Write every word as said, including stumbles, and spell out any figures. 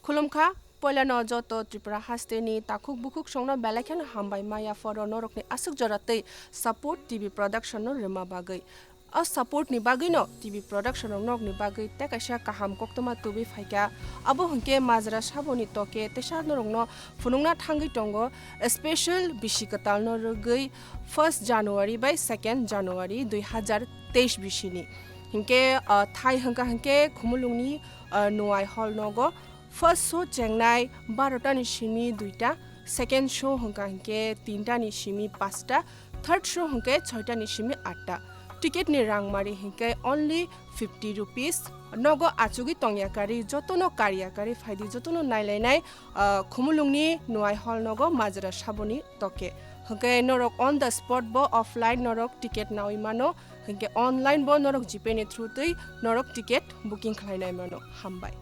Khulumkha, poilano joto Tripura hasteni takhuk bukhuk songno belai kheno hambai maya phoro norokni aswk jora tei support T V production no rwma bagwi. O support ni bagwino T V production rok nokni bagwi tei kaisa kaham koktwma tubui phaikha. Abo hwnkhe majra saboni toke teisa norokno phunukna thangwi tongo, special bisi kwtalno rwgwi first January bai second January dui hazar teis bisini. Hinkhe, ah, thai hwnkha hinkhe Khumulungni, ah, Nuai Hall nogo first show chengnai barota ni simi duita, second show hwnkha hinkhe tinta ni simi pasta, third show hwnkhe soita ni simi atta. Ticket ni rangmari hinkhe only fifty rupees. Nogo achugwi tongya kari, jotono karya kari phaidi, jotono nailainai, ah, Khumulungni Nuai Hall nogo majra saboni toke. Hwnkhe norok on the spot bo offline norok ticket nawi mano, hwnkhe online bo norok GPay ni through twi norok ticket booking khlainai mano. Hambai.